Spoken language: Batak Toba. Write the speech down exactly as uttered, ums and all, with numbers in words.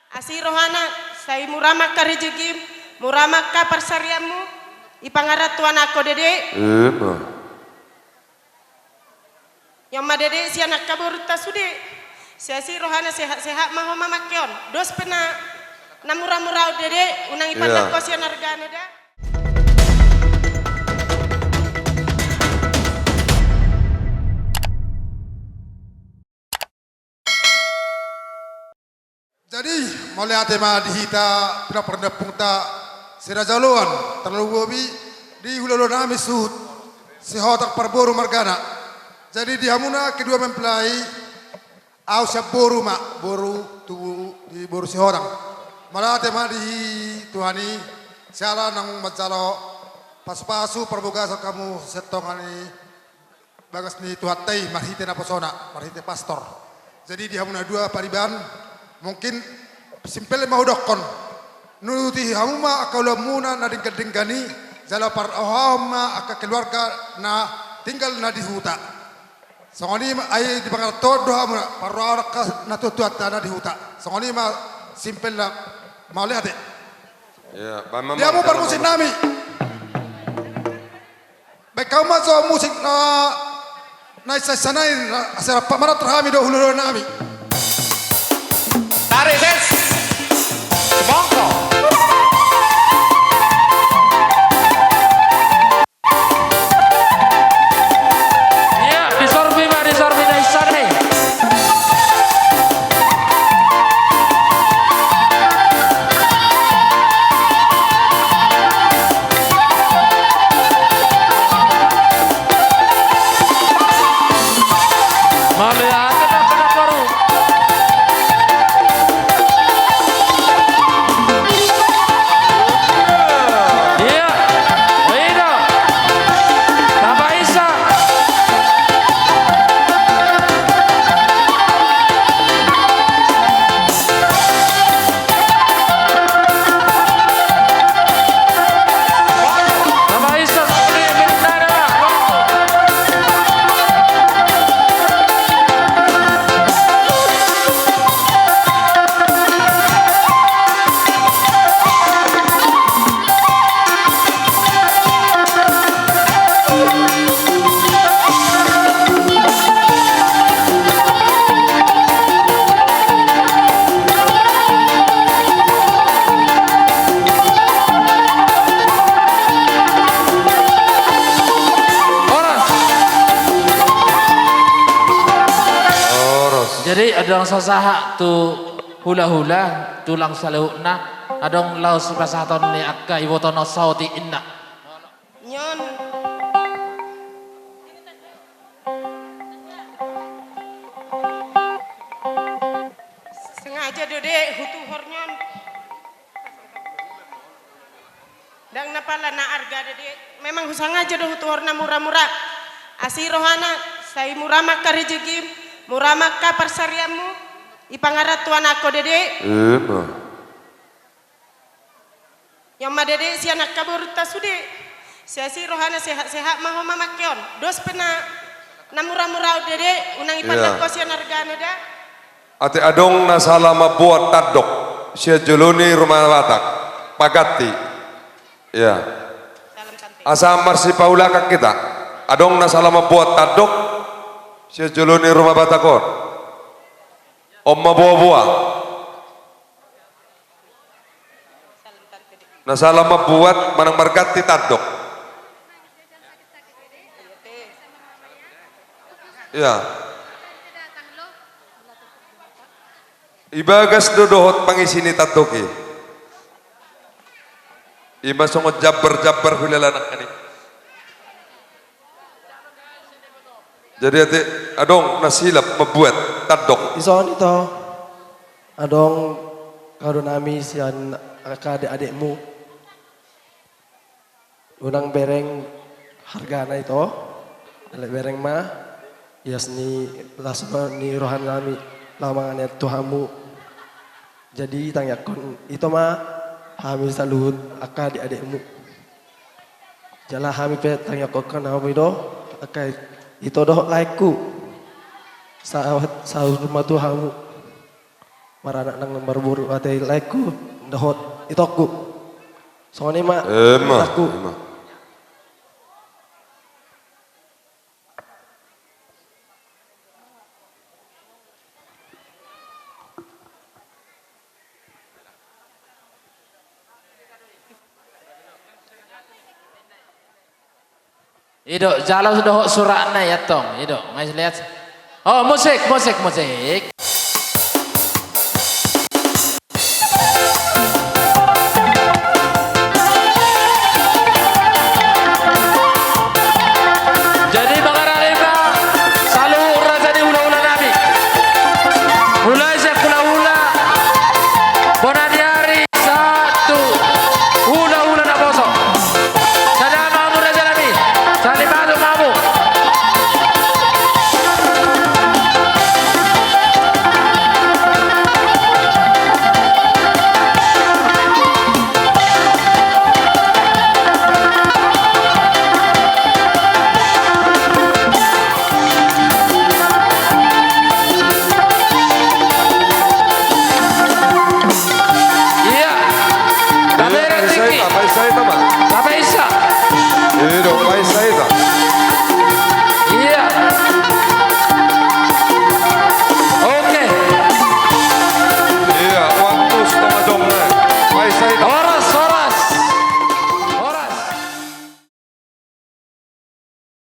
Asi rohana, sai mura ma angka rejeki, mura ma angka parsarianmu, dipangarat Tuhan angka dede. Ima. Nion ma dede sian angka borunta sude. Sai asi rohana, sehat-sehat ma ho mamangke on. Dos pe na, na mura-mura on dede, unang ipandangko sian argana da. Jadi, mauliate ma di hita pinompar ni ompunta si Raja Oloan, tarlumobi di hulahula nami suhut Sihotang Parboru margana. Jadi, di hamuna kedua mempelai, au sian boru ma, boru tubu di boru Sihotang. Mauliate ma di Tuhan i, siala naung manjalo pasu-pasu parbagason hamu sian tonga ni bagas ni Tuhanta i marhite naposona, marhite pastor. Jadi di hamuna dua pariban, mungkin simpel ma hudokkon. Nuruti hamu ma angka ulaonmuna na denggan-denggan i, jala parrohahon ma angka keluarga na tinggal na di huta. Songon i ma, ai dipangarat Tuhan do hamuna, parrohahon angka natuatuanta na di huta. Songon i ma simpelna, mauliate. Di hamu parmusik nami. Baen hamu ma jo musik na, na insainsa nai, na, asa rap ma, manat rohami do hulahula nami. Tarik ses. Semongko. Iya, disorbi ma, disorbi na insainsa nai. Horas. Horas. Jadi adong sasahat tu hulahula, tulang saluhutna, adong laos sipasahaton ni angka iboto na saotik inna. Nion. Sengaja do dek hutuhor nion. Ndang na pala na arga do dek. Memang husangaja do hutuhor na mura-mura. Asi rohana, sai mura ma angka rejeki, mura ma angka parsarianmu, dipangarat Tuhan angka dede. Ima. Nion ma dede sian angka borunta sude. Sai asi rohana, sehat-sehat ma ho mamangke on. Dos pe na, na mura-mura on dede, unang ipandangko sian argana da. Ate adong na sala mambuat tandok sian jolo ni Ruma Batak, paganti. Iya. Asa marsipaulakan hita. Adong na sala mambuat tandok sian jolo ni Ruma Batak on. On ma boa-boa. Na sala mambuat manang marganti tandok. Iya. Ibagas do dohot pangisi ni tandok i. Ima songon jambar-jambar hulala nangkin i. Jadi ate adong na silap mambuat tandok. Ison ito. Adong kado nami sian angka adek-adekmu. Unang bereng hargana ito. Alai bereng ma ias ni las ni roha nami laho manganiaya tu hamu. Jadi tangiangkon ito ma hami saluhut angka adek-adekmu. Jala hami pe tangiangkon hami do angka ito dohot laengku. Sahat, sahat ma tu hamu. Maranak nang marboru ate laengku, dohot itongku. Songon i ma. Emma, emma. I do, jalo dohot suratna i antong. I do, nga lihat. Oh, musik, musik, musik. Jadi mangarade ma saluhut raja ni hulahula nami. Mulai sian hulahula bona ni ari sahat tu hulahula naposo. Sada ma hamu raja nami. Sali masuk ma hamu. Iya. Kamera tinggi. Paisa.